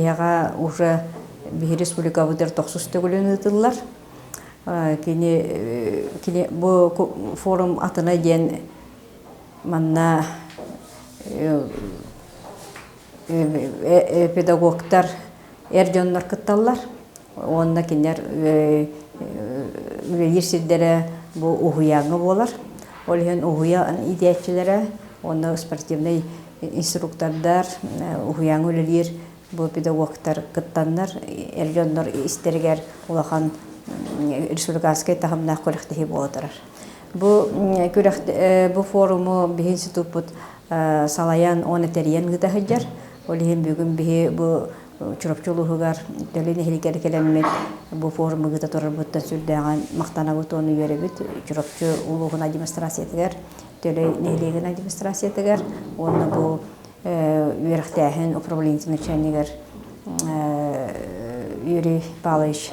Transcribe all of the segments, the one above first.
биһиэхэ уже биһи республикабытыгар тохсус төгүлүн ыытыллар. Кини кини бу форум атына диэн манна педагогтар эр дьоннор кытталлар уонна кинилэр үлэлиир сирдэрэ бу уһуйааҥҥа буолар. Ол иһин уһуйаан иитээччилэрэ уонна спортивнай инструктордар уһуйааҥҥа үлэлиир бу педагогтар кыттаннар эр дьоннор истэригэр улахан республиканскай таһымнаах күрэхтэһии буола турар. Бу күрэх бу форуму биһи институппут салайан уонна тэрийэн ыыта сылдьар. Ол иһин бүгүн биһи бу Чурапчы улууһугар Төлөй нэһилиэгэр кэлэммит бу форуму ыыта турарбыттан сүрдээҕин махтанабыт уонна үөрэбит. Чурапчы улууһун администрациятыгар, Төлөй нэһилиэгин администрациятыгар уонна бу үөрэхтээһин управлениетын начальнигар Юрий Павлович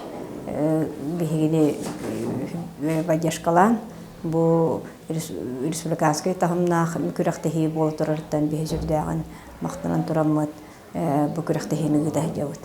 биһигини поддержкалаан бу республиканскай таһымнаах күрэхтэһии буола турарыттан биһи сүрдээҕин махтанан тураммыт бу күрэхтэһиини ыыта сылдьабыт.